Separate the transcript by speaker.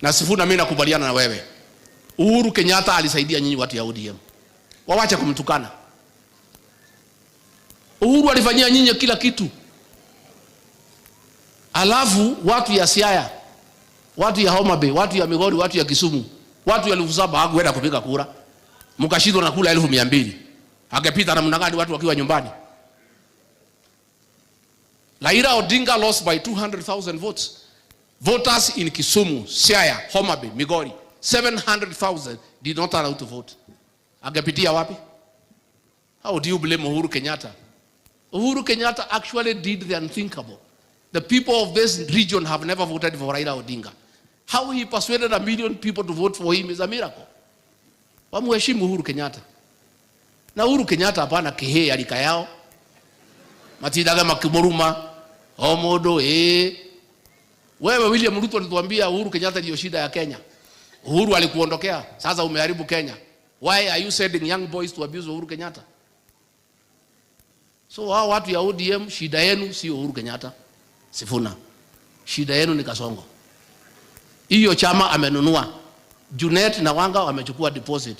Speaker 1: Na Sifuna, mimi nakubaliana na wewe. Uhuru Kenyatta alisaidia nyinyi watu ya ODM. Wawache kumtukana. Uhuru alifanyia nyinyi kila kitu. Alafu watu ya Siaya, watu ya Homa Bay, watu ya Migori, watu ya Kisumu, watu ya 7,000 hawakuenda kupiga kura. Mkashindwa na kura 200,000. Angepita namna gani watu wakiwa nyumbani? Raila Odinga lost by 200,000 votes. Voters in Kisumu, Siaya, Homa Bay, Migori, 700,000 did not turn out to vote. Angepitia wapi? How do you blame Uhuru Kenyatta? Uhuru Kenyatta actually did the unthinkable. The people of this region have never voted for Raila Odinga. How he persuaded a million people to vote for him is a miracle. Wamuheshimu Uhuru Kenyatta. Na Uhuru Kenyatta hapana kihee alika yao. Matindaga makimuruma o mundu eh. Wewe William Ruto alituambia Uhuru Kenyatta ndio shida ya Kenya. Uhuru alikuondokea, sasa umeharibu Kenya. Why are you sending young boys to abuse Uhuru Kenyatta? So hao watu ya ODM, shida yenu sio Uhuru Kenyatta. Sifuna. Shida yenu ni Kasongo. Hiyo chama amenunua. Junet na Wanga wamechukua deposit.